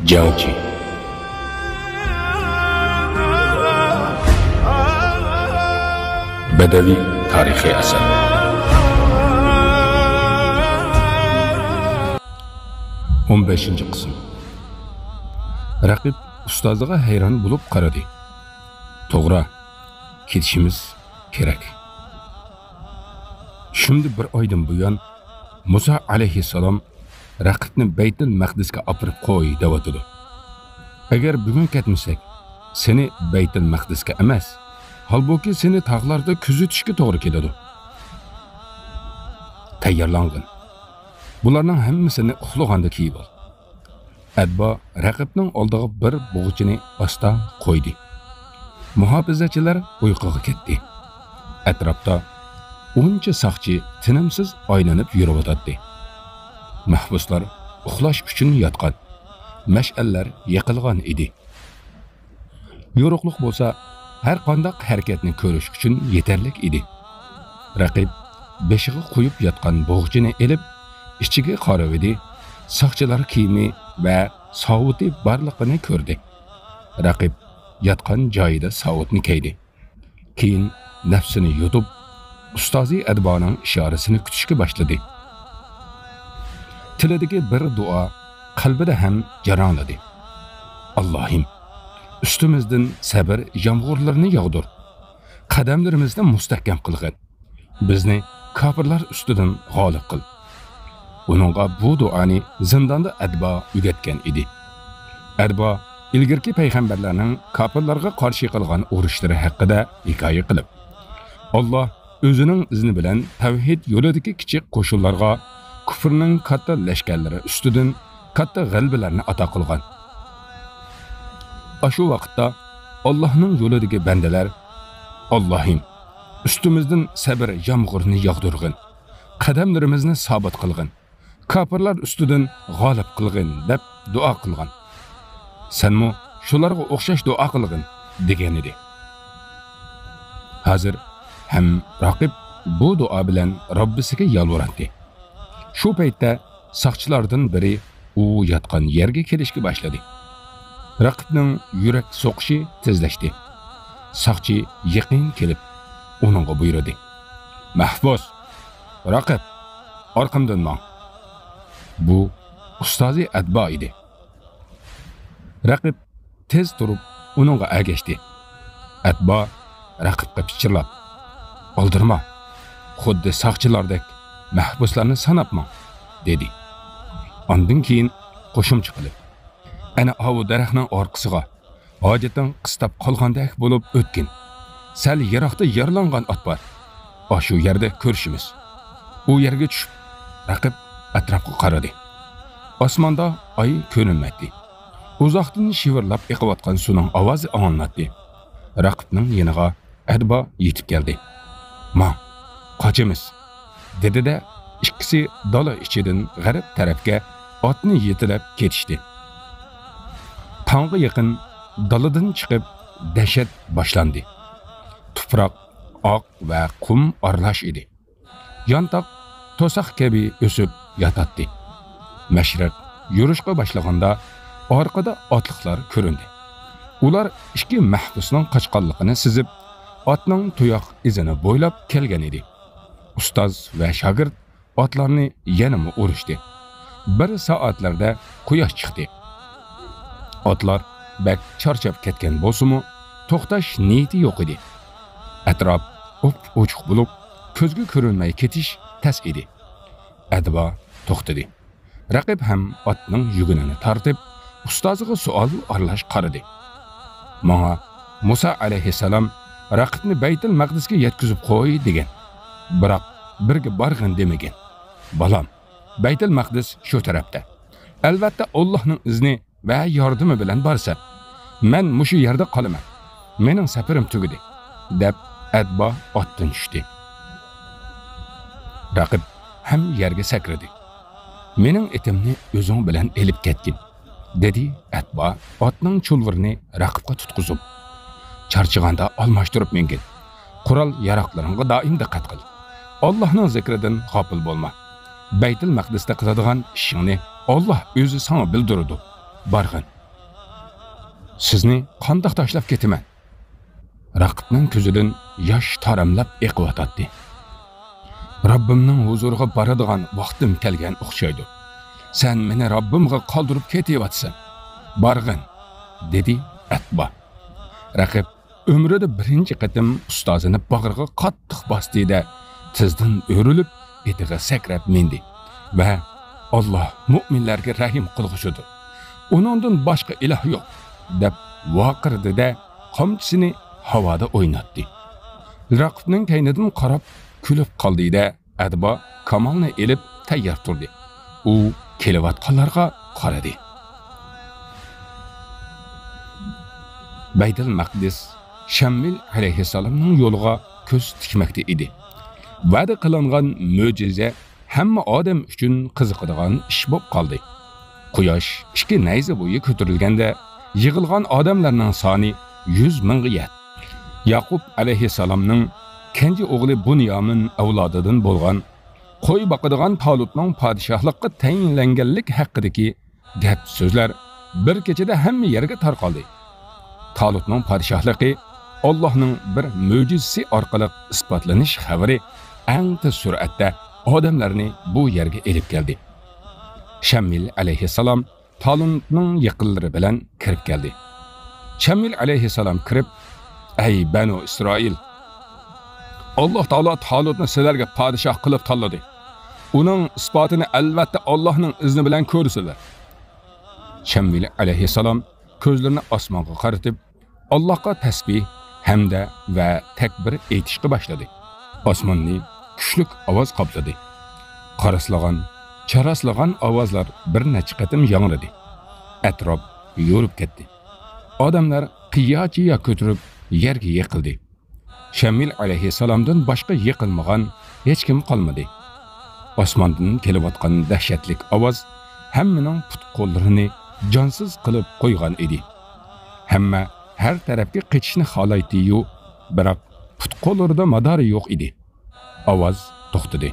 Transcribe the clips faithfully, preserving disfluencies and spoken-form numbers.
جياڭجى. بەدەۋىي تارىخىي ئەسەر. ئون بەشىنچى قىسىم. رەقىب ئۇستازىغا ھەيران بولۇپ قارىدى. توغرا، كېتىشىمىز كېرەك. شۇندى بىر ئايدىن بۇيان مۇسا ئەلەيھىسسالام رەقىبنى بەيتۇل مەقدىسكە ئاپىرىپ قوي دەۋاتىدۇ. ئەگەر بۈگۈن كەتمىسەك، سېنى بەيتۇل مەقدىسكە ئەمەس، ھالبۇكى سېنى تاغلاردا كۆزىتىشكە توغرا كېلىدۇ. تەييارلانغىن. بۇلارنىڭ ھەممىسىنى ئۇخلىغاندا كىيىۋال. ئەتبا رەقىبنىڭ ئالدىغا بىر بوغچىنى ئاستا قويدى. مۇھاپىزەتچىلەر ئۇيقۇغا كەتتى. ئەتراپتا ئونچە ساقچى تىنىمسىز ئايلىنىپ يۈرۈۋاتاتتى. مەھبۇسلار ئۇخلاش ئۈچۈن ياتقان. مەشئەللەر يېقىلغان ئىدى. يورۇقلۇق بولسا ھەر قانداق ھەرىكەتنى كۆرۈش ئۈچۈن يېتەرلىك ئىدى. رەقىب بېشىغا قويۇپ ياتقان بوغچىنى ئېلىپ، ئىچىگە قارىۋىدى، ساقچىلار كىيىمى ۋە ساۋۇتى بارلىقىنى كۆردى. رەقىب ياتقان جايىدا ساۋۇتنى كىيدى. كېيىن نەپسىنى يۇتۇپ، ئۇستازى ئەدبانىڭ ئىشارىسىنى كۈتۈشكە باشلىدى. تىلىدىكى بىر دۇئا قەلبىدە ھەم جەريانلىدى. ئاللاھىم، ئۈستىمىزدىن سەبر يامغۇرلىرىنى ياغدۇر. قەدەملىرىمىزنى مۇستەھكەم قىلغىن. بىزنى كاپىرلار ئۈستىدىن غالىب قىل. ئۇنىڭغا بۇ دۇئانى زىنداندا ئەدبا ئۆگەتكەن ئىدى. ئەدبا ئىلگىرىكى پەيغەمبەرلەرنىڭ كاپىرلارغا قارشى قىلغان ئۇرۇشلىرى ھەققىدە ھېكايە قىلىپ، ئاللا ئۆزىنىڭ ئىزنى بىلەن تەۋھىد يولىدىكى كىچىك قوشۇنلارغا كۇفرنىڭ كاتتا لەشكەرلىرى ئۈستىدىن كاتتا غەلىبىلەرنى ئاتا قىلغان. ئاشۇ ۋاقىتتا ئاللاھنىڭ يولىدىكى بەندىلەر، ئاللاھىم، ئۈستىمىزدىن سەبر يامغۇرىنى ياغدۇرغىن، قەدەملىرىمىزنى سابىت قىلغىن، كاپىرلار ئۈستىدىن غالىب قىلغىن دەپ دۇئا قىلغان. سەنمۇ شۇلارغا ئوخشاش دۇئا قىلغىن دېگەنىدى. ھازىر ھەم رەقىب بۇ دۇئا بىلەن رەببىسىگە يالۋۇراتتى. شۇ پەيتتە ساقچىلاردىن بىرى ئۇ ياتقان يەرگە كېلىشكە باشلىدى. رەقىبنىڭ يۈرەك سوقۇشى تېزلەشتى. ساقچى يېقىن كېلىپ، ئۇنىڭغا بۇيرۇدى، مەھبۇس، رەقىب، ئارقامدىن ماڭ. بۇ ئۇستازى ئەتبا ئىدى. رەقىب تېز تۇرۇپ ئۇنىڭغا ئەگەشتى. ئەتبا رەقىبقە پىچىرلاپ، ئالدىرىما، خۇددى ساقچىلاردەك مەھبۇسلارنى ساناپ ماڭ، دېدى. ئاندىن كېيىن قوشۇمچە قىلىپ، ئەنە ئاۋۇ دەرەخنىڭ ئارقىسىغا، ھاجىتىڭ قىستاپ قالغاندەك بولۇپ ئۆتكىن. سەل يىراقتا يارىلانغان ئات بار. ئاشۇ يەردە كۆرۈشىمىز. ئۇ يەرگە چۈشۈپ، رەقىب ئەتراپقا قارىدى. ئاسماندا ئاي كۆرۈنمەيتتى. ئۇزاقتىن شىۋىرلاپ ئېقىۋاتقان سۇنىڭ ئاۋازى ئاڭلىناتتى. رەقىبنىڭ يېنىغا ئەدبا يېتىپ كەلدى. ماڭ، قاچىمىز، دېدى-دە، ئىككىسى دالا ئىچىدىن غەرب تەرەپكە ئاتنى يېتىلەپ كېتىشتى. تاڭغا يېقىن دالىدىن چىقىپ، دەھشەت باشلاندى. تۇپراق ئاق ۋە قۇم ئارىلاش ئىدى. يانتاق توساق كەبى ئۆسۈپ ياتاتتى. مەشرەپ يورۇشقا باشلىغاندا، ئارقىدا ئاتلىقلار كۆرۈندى. ئۇلار ئىككى مەھبۇسنىڭ قاچقانلىقىنى سېزىپ، ئاتنىڭ تۇياق ئىزىنى بويلاپ كەلگەن ئىدى. ئۇستاز ۋە شاگىرت ئاتلارنى يەنىمۇ ئۇرۇشتى. بىر سائەتلەردە قۇياش چىقتى. ئاتلار بەك چارچاپ كەتكەن بولسىمۇ، توختاش نىيىتى يوق ئىدى. ئەتراپ ئوپئوچۇق بولۇپ، كۆزگە كۆرۈنمەي كېتىش تەس ئىدى. ئەدۋا توختىدى. رەقىب ھەم ئاتنىڭ يۈگىنىنى تارتىپ، ئۇستازىغا سوئال ئارىلاش قارىدى. ماڭا مۇسا ئەلەيھىسسالام رەقىبنى بەيتۇل مەقدىسكە يەتكۈزۈپ قوي دېگەن. بىراق بىرگە بارغىن دېمىگەن. بالام، بەيتۇل مەقدىس شۇ تەرەپتە. ئەلۋەتتە، ئاللاھنىڭ ئىزنى ۋە ياردىمى بىلەن بارىسەن. مەن مۇشۇ يەردە قالىمەن. مېنىڭ سەپىرىم تۈگىدى، دەپ ئەتبا ئاتتىن چۈشتى. رەقىب ھەم يەرگە سەكرىدى. مېنىڭ ئېتىمنى ئۆزۈڭ بىلەن ئېلىپ كەتكىن، دېدى ئەتبا ئاتنىڭ چۇلۋۇرىنى رەقىبقا تۇتقۇزۇپ. چارچىغاندا ئالماشتۇرۇپ مىنگىن. قورال ياراغلىرىڭغا دائىم دىققەت قىل. ئاللاھنىڭ زىكرىدىن غاپىل بولما. بەيتۇل مەقدىستە قىلىدىغان ئىشىڭنى ئاللاھ ئۆزى ساڭا بىلدۈرىدۇ. بارغىن، سىزنى قانداق تاشلاپ كېتىمەن؟ رەقىبنىڭ كۆزىدىن ياش تاراملاپ ئېقىۋاتاتتى. رەببىمنىڭ ھۇزۇرىغا بارىدىغان ۋاقتىم كەلگەن ئوخشايدۇ. سەن مېنى رەببىمغا قالدۇرۇپ كېتىۋاتىسەن. بارغىن، دېدى ئەتبا. رەقىب ئۆمرىدە بىرىنچى قېتىم ئۇستازىنى باغرىغا قاتتىق باستى-دە، تېزدىن ئۆرۈلۈپ، ئېتىغا سەكرەپ مىندى ۋە «ئاللا مۇئمىنلەرگە رەھىم قىلغۇچىدۇر، ئۇنىڭدىن باشقا ئىلاھ يوق» دەپ ۋارقىرىدى-دە، قامچىسىنى ھاۋادا ئويناتتى. رەقىبنىڭ كەينىدىن قاراپ كۈلۈپ قالدى-دە، ئەتبا كاماننى ئېلىپ تەييار تۇردى. ئۇ كېلىۋاتقانلارغا قارىدى. بەيتۇل مەقدىس شەممىل ئەلەيھىسسالامنىڭ يولىغا كۆز تىكمەكتە ئىدى. ۋەدە قىلىنغان مۆجىزە ھەممە ئادەم ئۈچۈن قىزىقىدىغان ئىش بولۇپ قالدى. قۇياش ئىككى نەيزە بويى كۆتۈرۈلگەندە، يىغىلغان ئادەملەرنىڭ سانى يۈز مىڭغا يەتتى. ياقۇپ ئەلەيھىسسالامنىڭ كەنجى ئوغلى بۇنيامىن ئەۋلادىدىن بولغان قوي باقىدىغان تالۇتنىڭ پادىشاھلىققا تەيىنلەنگەنلىك ھەققىدىكى گەپ-سۆزلەر بىر كېچىدە ھەممە يەرگە تارقالدى. تالۇتنىڭ پادىشاھلىقى ئاللاھنىڭ بىر مۆجىزىسى ئارقىلىق ئىسپاتلىنىش خەۋىرى ئەڭ تېز سۈرئەتتە ئادەملەرنى بۇ يەرگە ئېلىپ كەلدى. شەممىل ئەلەيھىسسالام تالۇتنىڭ يېقىنلىرى بىلەن كىرىپ كەلدى. شەممىل ئەلەيھىسسالام كىرىپ، «ئەي بەنۇ ئىسرائىل! ئاللاھ تائالا تالۇتنى سىلەرگە پادىشاھ قىلىپ تاللىدى. ئۇنىڭ ئىسپاتىنى ئەلۋەتتە ئاللاھنىڭ ئىزنى بىلەن كۆرىسىلەر.» شەممىل ئەلەيھىسسالام كۆزلىرىنى ئاسمانغا قارىتىپ، ئاللاھقا تەسبىھ، ھەمدە ۋە تەكبىر ئېيتىشقا باشلىدى. ئاسماننى كۈچلۈك ئاۋاز قاپلىدى. قاراسلىغان، چاراسلىغان ئاۋازلار بىر نەچچە قېتىم ياڭرىدى. ئەتراپ يورۇپ كەتتى. ئادەملەر قىيا-چىيا كۆتۈرۈپ يەرگە يىقىلدى. شەممىل ئەلەيھىسسالامدىن باشقا يىقىلمىغان ھېچكىم قالمىدى. ئاسماندىن كېلىۋاتقان دەھشەتلىك ئاۋاز ھەممىنىڭ پۇت-قوللىرىنى جانسىز قىلىپ قويغان ئىدى. ھەممە ھەر تەرەپكە قېچىشنى خالايتتى-يۇ، بىراق پۇت-قوللىرىدا مادار يوق ئىدى. ئاۋاز توختىدى.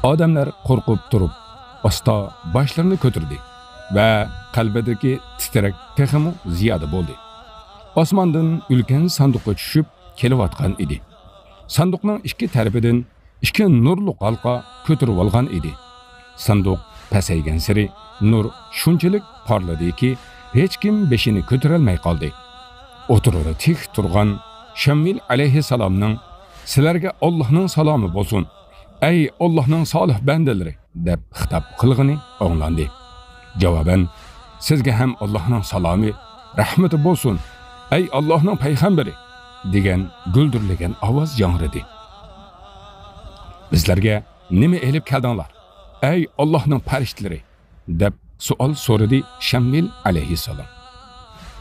ئادەملەر قورقۇپ تۇرۇپ، ئاستا باشلىرىنى كۆتۈردى ۋە قەلبىدىكى تىترەك تېخىمۇ زىيادە بولدى. ئاسماندىن ئۈلكەن ساندۇققا چۈشۈپ كېلىۋاتقان ئىدى. ساندۇقنىڭ ئىككى تەرىپىدىن ئىككى نۇرلۇق ھالقا كۆتۈرۈۋالغان ئىدى. ساندۇق پەسەيگەنسېرى نۇر شۇنچىلىك پارلىدىكى، ھېچكىم بېشىنى كۆتۈرەلمەي قالدى. ئوتتۇرىدا تىك تۇرغان شەممىل ئەلەيھىسسالامنىڭ، «سىلەرگە ئاللاھنىڭ سالامى بولسۇن، ئەي ئاللاھنىڭ سالىھ بەندىلىرى!» دەپ خىتاب قىلغىنى ئاڭلاندى. جاۋابەن، «سىزگە ھەم ئاللاھنىڭ سالامى، رەھمىتى بولسۇن، ئەي ئاللاھنىڭ پەيغەمبىرى!» دېگەن گۈلدۈرلىگەن ئاۋاز ياڭرىدى. «بىزلەرگە نېمە ئېلىپ كەلدىڭلار، ئەي ئاللاھنىڭ پەرىشتىلىرى؟» دەپ سوئال سورىدى شەممىل ئەلەيھىسسالام.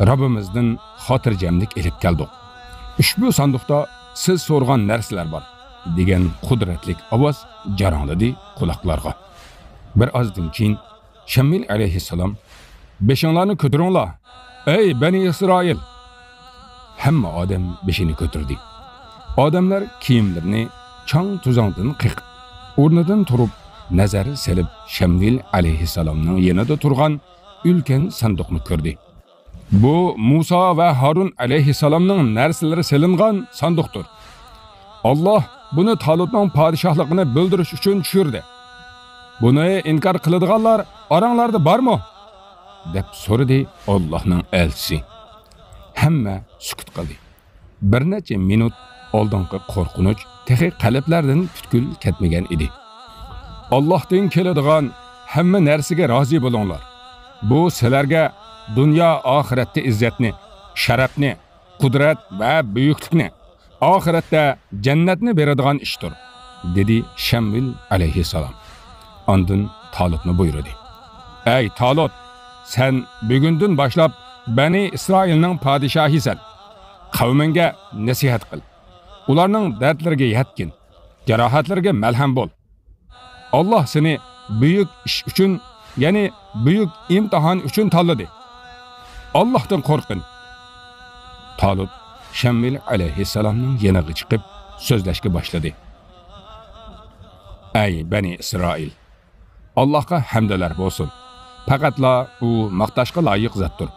«رەببىمىزدىن خاتىرجەملىك ئېلىپ كەلدۇق. ئۇشبۇ ساندۇقتا سىز سورىغان نەرسىلەر بار» دېگەن قۇدرەتلىك ئاۋاز جاراڭلىدى قۇلاقلارغا. بىر ئازدىن كېيىن شەممىل ئەلەيھىسسالام، «بېشىڭلارنى كۆتۈرۈڭلار، ئەي بەنى ئىسرائىل!» ھەممە ئادەم بېشىنى كۆتۈردى. ئادەملەر كىيىملىرىنى چاڭ-توزاڭدىن قېقىپ، ئورنىدىن تۇرۇپ، نەزەر سېلىپ شەممىل ئەلەيھىسسالامنىڭ يېنىدا تۇرغان ئۈلكەن ساندۇقنى كۆردى. «بۇ مۇسا ۋە ھارۇن ئەلەيھىسسالامنىڭ نەرسىلىرى سېلىنغان ساندۇقتۇر. ئاللاھ بۇنى تالۇتنىڭ پادىشاھلىقىنى بىلدۈرۈش ئۈچۈن چۈشۈردى. بۇنى ئىنكار قىلىدىغانلار ئاراڭلاردا بارمۇ؟» دەپ سورىدى ئاللاھنىڭ ئەلچىسى. ھەممە سۈكۈت قىلدى. بىر نەچچە مىنۇت ئالدىنقى قورقۇنچ تېخى قەلبلەردىن پۈتكۈل كەتمىگەن ئىدى. «ئاللاھتىن كېلىدىغان ھەممە نەرسىگە رازى بولۇڭلار. بۇ سىلەرگە دۇنيا ئاخىرەتتە ئىززەتنى، شەرەپنى، قۇدرەت ۋە بۈيۈكلۈكنى، ئاخىرەتتە جەننەتنى بېرىدىغان ئىشتۇر»، دېدى شەممىل ئەلەيھىسسالام. ئاندىن تالۇتنى بۇيرۇدى. «ئەي تالۇت، سەن بۈگۈندىن باشلاپ بەنى ئىسرائىلنىڭ پادىشاھىسەن. قەۋمىڭگە نەسىھەت قىل. ئۇلارنىڭ دەردلىرىگە يەتكىن. جاراھەتلىرىگە مەلھەم بول. ئاللاھ سېنى بۈيۈك ئىش ئۈچۈن، يەنى بۈيۈك ئىمتىھان ئۈچۈن تاللىدى. ئاللاھتىن قورققىن.» تالۇت شەممىل ئەلەيھىسسالامنىڭ يېنىغا چىقىپ سۆزلەشكە باشلىدى. «ئەي بەنى ئىسرائىل! ئاللاھقا ھەمدلەر بولسۇن. پەقەتلا ئۇ ماختاشقا لايىق زاتتۇر.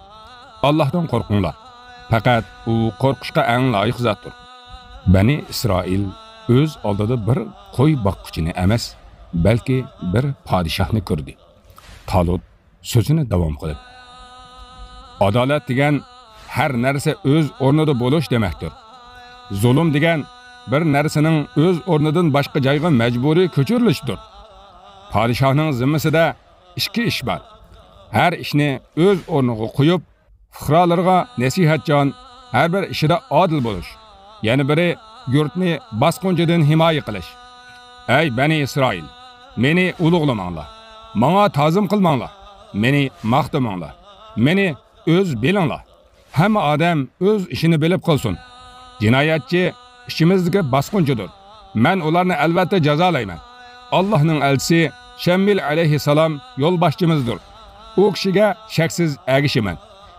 ئاللاھتىن قورقۇڭلار. پەقەت ئۇ قورقۇشقا ئەڭ لايىق زاتتۇر. بەنى ئىسرائىل ئۆز ئالدىدا بىر قوي باققۇچىنى ئەمەس، بەلكى بىر پادىشاھنى كۆردى. تالۇت سۆزىنى داۋام قىلىپ، ئادالەت دېگەن ھەر نەرسە ئۆز ئورنىدا بولۇش دېمەكتۇر. زۇلۇم دېگەن بىر نەرسىنىڭ ئۆز ئورنىدىن باشقا جايغا مەجبۇرىي كۆچۈرۈلۈشىدۇر. پادىشاھنىڭ زىممىسىدە ئىككى ئىش بار. ھەر ئىشنى ئۆز ئورنىغا قويۇپ، پۇقرالىرىغا نەسىھەتچان، ھەر بىر ئىشىدا ئادىل بولۇش. يەنە بىرى، يۇرتنى باسقۇنچىدىن ھىمايە قىلىش. ئەي بەنى ئىسرائىل، مېنى ئۇلۇغلىماڭلار. ماڭا تازىم قىلماڭلار. مېنى ماختىماڭلار. مېنى ئۆز بىلىڭلار. ھەممە ئادەم ئۆز ئىشىنى بىلىپ قىلسۇن. جىنايەتچى ئىچىمىزدىكى باسقۇنچىدۇر. مەن ئۇلارنى ئەلۋەتتە جازالايمەن. ئاللاھنىڭ ئەلچىسى شەممىل ئەلەيھىسسالام يولباشچىمىزدۇر. ئۇ كىشىگە شەكسىز ئەگىشىمەن،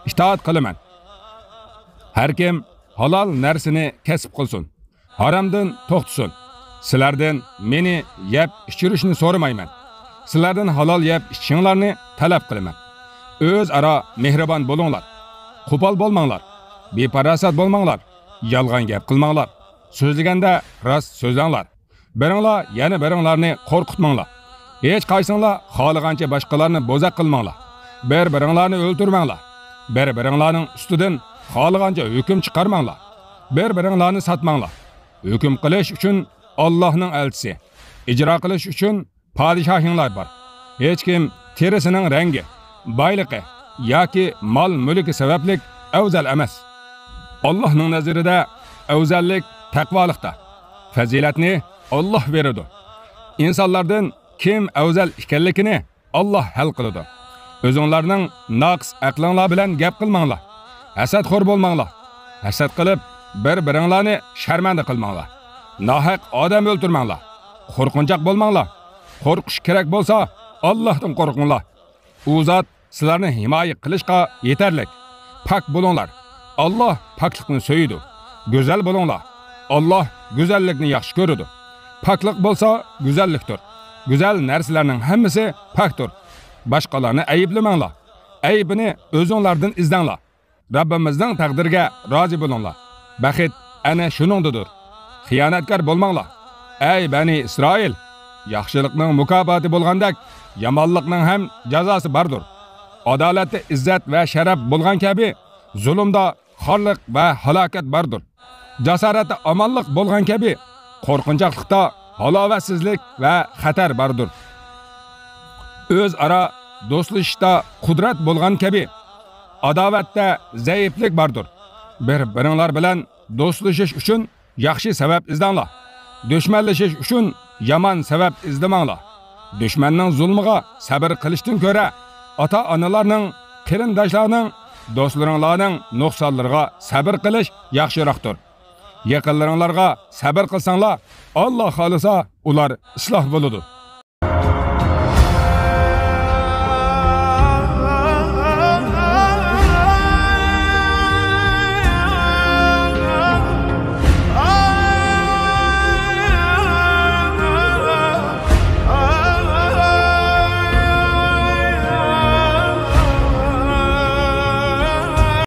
ئىتائەت قىلىمەن. ھەر كىم ھالال نەرسىنى كەسىپ قىلسۇن، ھارامدىن توختىسۇن. سىلەردىن مېنى يەپ ئىچۈرۈشنى سورىمايمەن. سىلەردىن ھالال يەپ ئىچىشىڭلارنى تەلەپ قىلىمەن. ئۆزئارا مېھرىبان بولۇڭلار. قوپال بولماڭلار. بىپاراسەت بولماڭلار. يالغان گەپ قىلماڭلار. سۆزلىگەندە راست سۆزلەڭلار. بىرىڭلار يەنە بىرىڭلارنى قورقۇتماڭلار. ھېچقايسىڭلار خالىغانچە باشقىلارنى بوزەك قىلماڭلار. بىر-بىرىڭلارنى ئۆلتۈرمەڭلار. بىر-بىرىڭلارنىڭ ئۈستىدىن خالىغانچە ھۆكۈم چىقارماڭلار. بىر-بىرىڭلارنى ساتماڭلار. ھۆكۈم قىلىش ئۈچۈن ئاللاھنىڭ ئەلچىسى، ئىجرا قىلىش ئۈچۈن پادىشاھىڭلار بار. ھېچكىم تېرىسىنىڭ رەڭگى، بايلىقى ياكى مال-مۈلكى سەۋەبلىك ئەۋزەل ئەمەس. ئاللاھنىڭ نەزىرىدە ئەۋزەللىك تەقۋالىقتا. پەزىلەتنى ئاللاھ بېرىدۇ. ئىنسانلاردىن كىم ئەۋزەل ئىكەنلىكىنى ئاللاھ ھەل قىلىدۇ. ئۆزۈڭلارنىڭ ناقىس ئەقلىڭلار بىلەن گەپ قىلماڭلار. ھەسەتخور بولماڭلار. ھەسەت قىلىپ، بىر-بىرىڭلارنى شەرمەندە قىلماڭلار. ناھەق ئادەم ئۆلتۈرمەڭلار. قورقۇنچاق بولماڭلار. قورقۇش كېرەك بولسا، ئاللاھتىن قورقۇڭلار. ئۇ زات سىلەرنى ھىمايە قىلىشقا يېتەرلىك. پاك بولۇڭلار. ئاللاھ پاكلىقنى سۆيىدۇ. گۈزەل بولۇڭلار. ئاللاھ گۈزەللىكنى ياخشى كۆرىدۇ. پاكلىق بولسا گۈزەللىكتۇر. گۈزەل نەرسىلەرنىڭ ھەممىسى پاكتۇر. باشقىلارنى ئەيىبلىمەڭلار. ئەيىبىنى ئۆزۈڭلاردىن ئىزدەڭلار. رەببىمىزنىڭ تەقدىرىگە رازى بولۇڭلار. بەخت ئەنە شۇنىڭدىدۇر. خىيانەتكار بولماڭلار. ئەي بەنى ئىسرائىل! ياخشىلىقنىڭ مۇكاپاتى بولغاندەك، يامانلىقنىڭ ھەم جازاسى باردۇر. ئادالەتتە ئىززەت ۋە شەرەپ بولغان كەبى، زۇلۇمدا خارلىق ۋە ھالاكەت باردۇر. جاسارەتتە ئامانلىق بولغان كەبى، قورقۇنچاقلىقتا ھالاۋەتسىزلىك ۋە خەتەر باردۇر. ئۆزئارا دوستلىشىشتا قۇدرەت بولغان كەبى، ئاداۋەتتە زەئىپلىك باردۇر. بىر-بىرىڭلار بىلەن دوستلىشىش ئۈچۈن ياخشى سەۋەب ئىزدەڭلار. دۈشمەنلىشىش ئۈچۈن يامان سەۋەب ئىزدىمەڭلار. دۈشمەننىڭ زۇلمىغا سەۋر قىلىشتىن كۆرە، ئاتا-ئانىلارنىڭ، قېرىنداشلارنىڭ، دوستلىرىڭلارنىڭ نۇقسانلىرىغا سەۋر قىلىش ياخشىراقتۇر. يېقىنلىرىڭلارغا سەۋر قىلساڭلار، ئاللا خالىسا، ئۇلار ئىسلاھ بولىدۇ.